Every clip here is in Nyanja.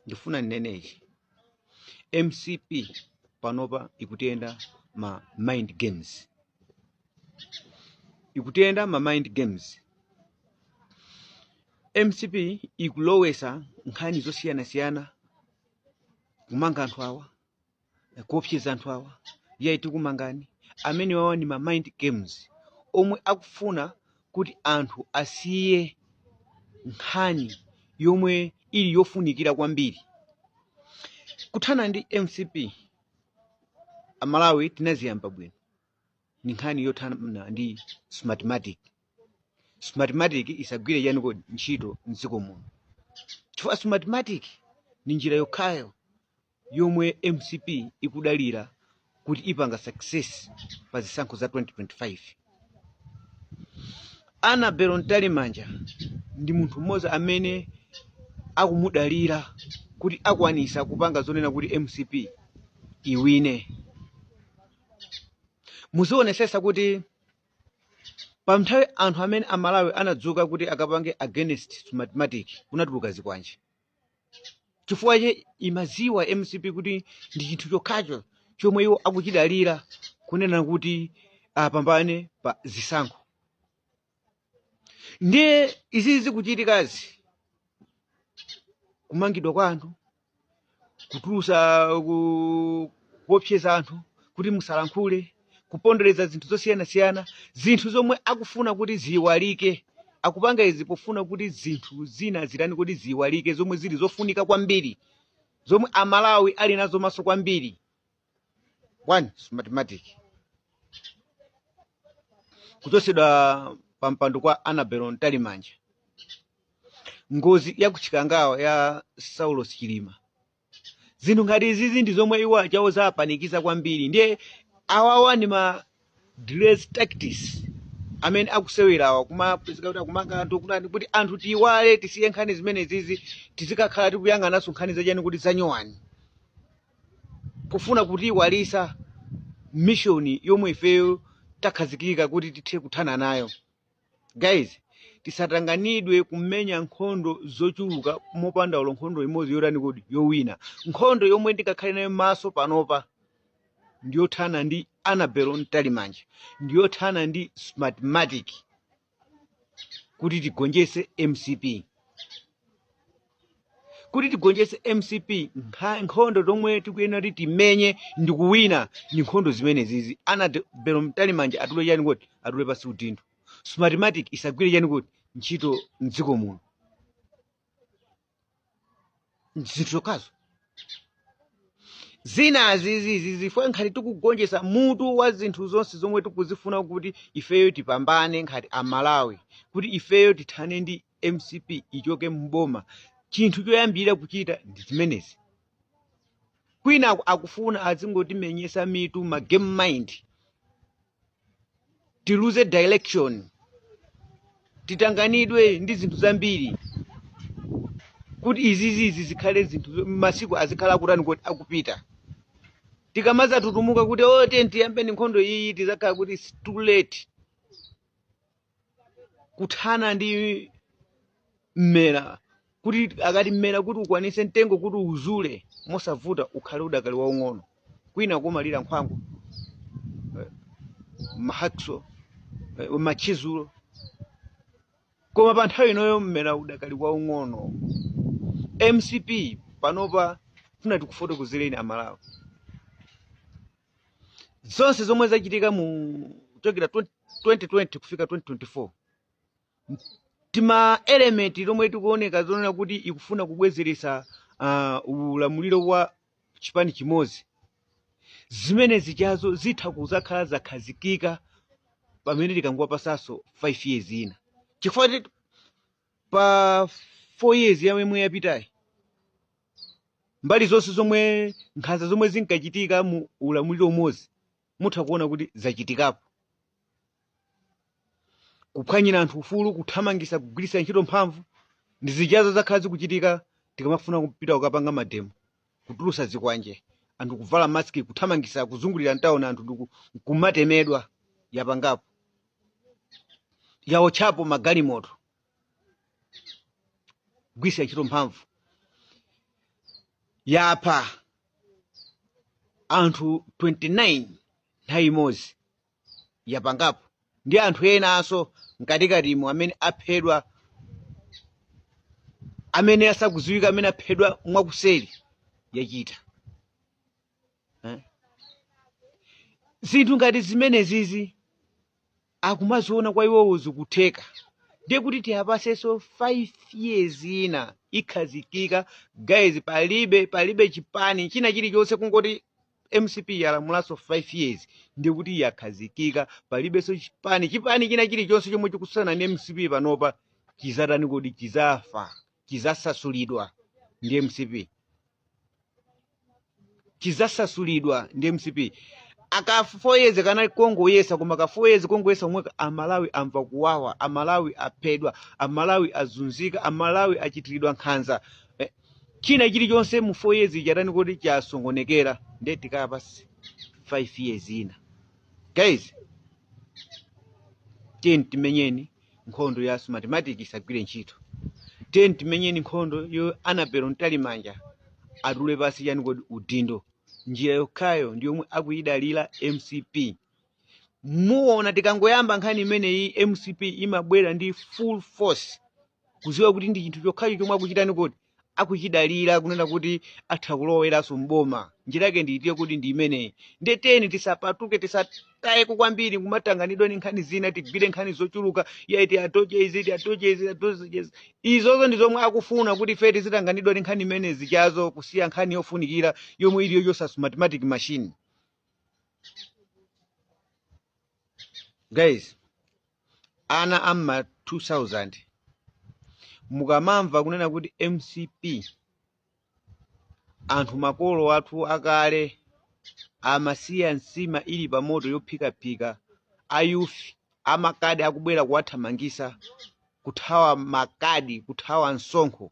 Ndifuna ndinene ichi: MCP panopa ikutiyenda ma mind games, ikutiyenda ma mind games. MCP ikulowesa nkhani zosiyanasiyana, kumanga anthu awa, kuopseza anthu awa, yayi tikumangani. Amene wawa ni ma mind games omwe akufuna kuti anthu asiye nkhani yomwe ili yofunikira kwambiri, kuthana ndi MCP. Amalawi, tinaziyamba bwino, ni nkhani yothana ndi Smartmatic. Smartmatic isagwire chani kodi ntchito mdziko muno, chifukwa Smartmatic ni njira yokhayo yomwe MCP ikudalira kuti ipanga success pa zisankho za 2025. Annabel Mtalimanja ndi munthu mmodzi amene akumudalira kuti akwanisa kupanga zonena kuti MCP iwine. Muzionesesa kuti pa nthawi anthu amene Amalawi anadzuka kuti akapange against Smartmatic, kunatuluka zikwanje, chifukwa che imaziwa MCP kuti ndi chinthu chokhacho chomwe iwo akuchidalira kunena kuti apambane pa zisankho. Ndiye izizi zikuchitikazi, kumangidwa kwa anthu, kutulusa, kuopseza anthu kuti musalankhule, kupondereza zinthu zosiyanasiyana, zinthu zomwe akufuna kuti ziyiwalike. Akupanga izi pofuna kuti zinthu zina zitani kuti ziyiwalike, zomwe zili zofunika kwambiri, zomwe Amalawi ali nazo maso kwambiri. One, Smartmatic, kuchosedwa pa mpando kwa Annabel Mtalimanja, ngozi ya kuchikangawa ya Saulos Chilima. Zinthu ngati izizi ndi zomwe iwo achawo zapanikiza kwambiri. Ndiye awawa ndi ma delay tactics amene akusewerawa, kumapezeka kuti akumanga anthu, kutani, kuti anthu tiyiwale, tisiye nkhani zimene zizi, tizikakhala tikuyang'ananso nkhani zachani kuti zanyowani, kufuna kutiyiwalisa mission yomwe ifeyo takhazikika kuti tithe kuthana nayo. Guys, tisatanganidwe kumenya nkhondo zochuluka mopanda ulo nkhondo imodzi yotani kodi yowina. Nkhondo yomwe ndikakhale nayo maso panopa ndiyothana ndi Annabel Mtalimanja, ndiyothana ndi Smartmatic, kuti tigonjese MCP. Kuti tigonjese MCP, nkhondo tomwe tikuyenera kuti timenye ndi kuwina ndi nkhondo zimene zizi: Annabel Mtalimanja atule chani kuti atule pasi udindo, Smartmatic isagwire chani kuti ntchito mdziko muno. Zinthu zokhazo, zina zizizi zifuna nkhati tikugonjetsa mutu wa zinthu zonse zomwe tikuzifuna kuti ifeyo tipambane nkhati Amalawi, kuti ifeyo tithane ndi MCP ichoke mboma. Chinthu choyambira kuchita ndi zimenezi. Kwina akufuna azingotimenyesa mitu, ma game mind, tiluze direction, titanganidwe ndi zinthu zambiri, kuti izizizi zikhale zinthu masiku azikhala akutani kuti akupita. Tikamaza tutumuka kuti o tiye tiyambeni nkhondo iyi, tizakhala kuti it's too late. Kuthana ndi mmera, kuti akati mmera kuti ukwanise mtengo kuti uzule mosavuta, ukhale udakali waung'ono. Kwina kumalira nkhwangwa, mahakso, machizulo, koma pa nthawi inoyo mmera udakali waung'ono. MCP panopa, funa tikufotokozereni Amalawi zonse zomwe zachitika mu kuchokera 2020 kufika 2024, tima element lomwe tikuoneka zonena kuti ikufuna kubwezeresa ulamuliro wa chipani chimodzi. Zimene zichazo zitha kuzakhala zakhazikika pamene tikangowapasanso 5 years ina, chifukwa pa 4 years yomwe yapitayi, mbali zonse zomwe nkhanza zomwe zinkachitika mu ulamuliro umodzi, mutha kuona kuti zachitikapo: kuphwanyira anthu ufulu, kuthamangisa, kugwiritsa ntchito mphamvu. Ndi zichazo zakhala zikuchitika tikamafuna kupita kukapanga mademo, kutulusa zikwanje, anthu kuvala maski, kuthamangisa, kuzungulira mtawuni, anthu kumatemedwa. Yapangapo, yaotchapo magalimoto, kugwiritsa ntchito mphamvu. Yapha anthu 29 nthawi imodzi, yapangapo ndi anthu enanso mkatikatimo amene aphedwa, amene asakudziwika, amene aphedwa mwakuseri. Yachita, eh? Zinthu ngati zimenezizi akumaziona kwa iwowo zikutheka. Ndiye kuti tiyapasenso 5 years ina, ikhazikika. Guys, palibe chipani china chilichonse. Kungoti MCP yalamulanso 5 years, ndiye kuti yakhazikika. Palibenso chipani china chilichonse chomwe chikususana ndi MCP panopa chizatani kodi? Chizafa, chizasasulidwa ndi MCP, chizasasulidwa ndi MCP. Aka 4 years kana kongoyesa, koma ka 4 years kongoyesa omweka, Amalawi amva kuwawa, Amalawi aphedwa, Amalawi azunzika, Amalawi achitiridwa nkhanza. China chilichonse mu 4 years chatani kuti? Chasongonekera. Ndiye tikapasi 5 years ina. Guys, tiyeni timenyeni nkhondo ya Smartmatic isagwire ntchito. Tiyeni timenyeni nkhondo yo Annabel Mtalimanja atule pasi chani kodi? Udindo. Njira yokhayo ndi yomwe akuyidalira MCP. Muona tikangoyamba nkhani imeneyi, MCP imabwera ndi full force, kuziwa kuti ndi chinthu chokhacho chomwe akuchitani kodi? Akuchidalira, kunena kuti atha kuloweranso mboma. Njira yake ndiitiye kuti ndi imeneyi. Ndeteni tisapatuke, tisatayeko kwambiri kumatanganidwa ndi nkhani zina. Tigwire nkhani zochuluka, iye tiatoche izi, tiatoche izi, tiatoche izi. Izozo ndi zomwe akufuna kuti ife tizitanganidwa ndi nkhani imenezi chazo, kusiya nkhani yofunikira yomwe iliyo yosa Smartmatic machine. Guys, ana amma 2000, mukamamva kunena kuti MCP, anthu makolo athu akale amasiya nsima ili pamoto yophikaphika, ayufi amakadi akubwera kuwathamangisa, kuthawa makadi, kuthawa msonkho.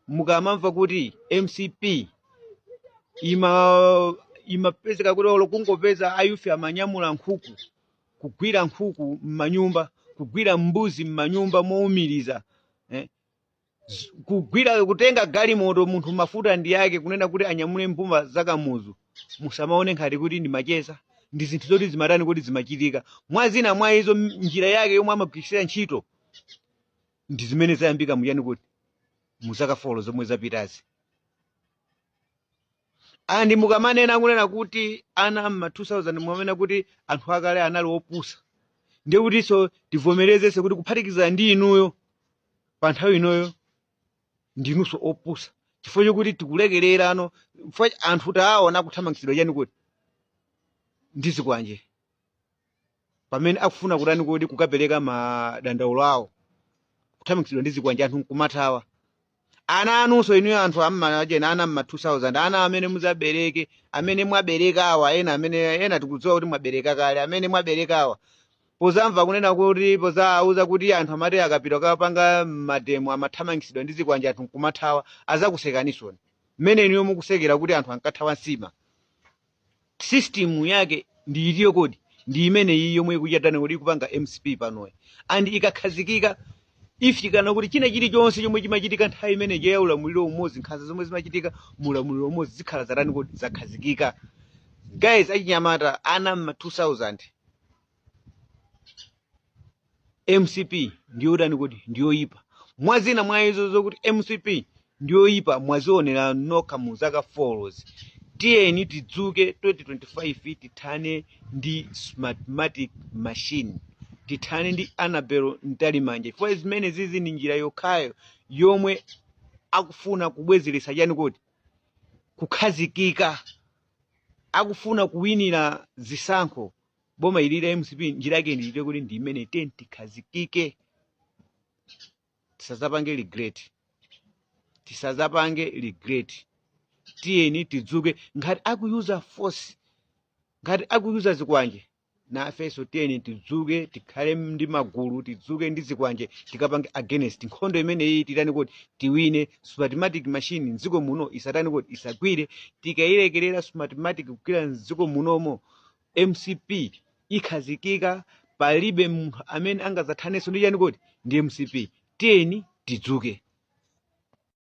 Mukamamva kuti MCP imapezeka kuti olo kungopeza ayufi amanyamula nkhuku, kugwira nkhuku m'manyumba, kugwira mbuzi m'manyumba mowumiriza, Kugwira, kutenga galimoto munthu mafuta ndi yake, kunena kuti anyamule mbumba zakamuzu, musamaone ngati kuti ndi macheza. Ndi zinthu zoti zimatani kuti? Zimachitika. Mwa zina mwa izo, njira yake yomwe amagwirisira ntchito ndi zimene zayambika muyani kuti? Muzaka 4 zomwe zapitazi. Andi mukamanena kunena kuti ana mma 2000, mukamena kuti anthu akale anali opusa, ndiye kutinso tivomerezese kuti kuphatikiza ndi inuyo pa nthawi inoyo ndinunso opusa, chifukwa chokuti tikulekerera ano, chifukwa anthu tawaona kuthamangitsidwa chani kuti? Ndi zikwanje, pamene akufuna kutani kuti? Kukapereka madandaulo awo, kuthamangitsidwa ndi zikwanje, anthu nkumathawa. Ana anunso inuyo, anthu amajena, ana mma 2000, ana amene muzabereke, amene mwabereka awa, ena amene ena tikudziwa kuti mwabereka kale, amene mwabereka awa, pozamva kunena kuti, pozauza kuti anthu amati akapita kapanga mademo amathamangitsidwa ndi zikwanje, anthu nkumathawa, azakusekanisoni mmene inuyo mukusekera kuti anthu ankathawa nsima. System yake ndi itiyo kodi? Ndi imene iyi yomwe ikuchatani kuti? Ikupanga MCP panoyi. And ikakhazikika, ifikana kuti china chilichonse chomwe chimachitika nthawi imene ya ulamuliro umodzi, nkhanza zomwe zimachitika mu ulamuliro umodzi, zikhala zatani kuti? Zakhazikika. Guys, achinyamata, ana mma 2000, MCP ndiyotani kuti? Ndiyoyipa. Mwazina mwa izo zokuti MCP ndiyoyipa mwazionera nokha mu zaka 4. Tiyeni tidzuke 2025, tithane ndi Smartmatic machine, tithane ndi Annabel Mtalimanja, chifukwa zimene zizi ndi njira yokhayo yomwe akufuna kubwezeretsa chani kuti? Kukhazikika. Akufuna kuwinira zisankho boma ili la MCP. Njira yake ndiyite kuti? Ndi imene. Tiyeni tikhazikike, tisazapange regret, tisazapange regret. Tiyeni tidzuke. Ngati akuyuza force, ngati akuyuza zikwanje, nafenso tiyeni tidzuke, tikhale ndi magulu, tidzuke ndi zikwanje, tikapange against nkhondo imeneyi. Titani kuti? Tiwine. Smartmatic machine mdziko muno isatani kuti? Isagwire. Tikayilekerera Smartmatic kugwira mdziko munomo, MCP ikhazikika. Palibe munthu amene angazathanenso ndi chani kuti? Ndi MCP. Tiyeni tidzuke.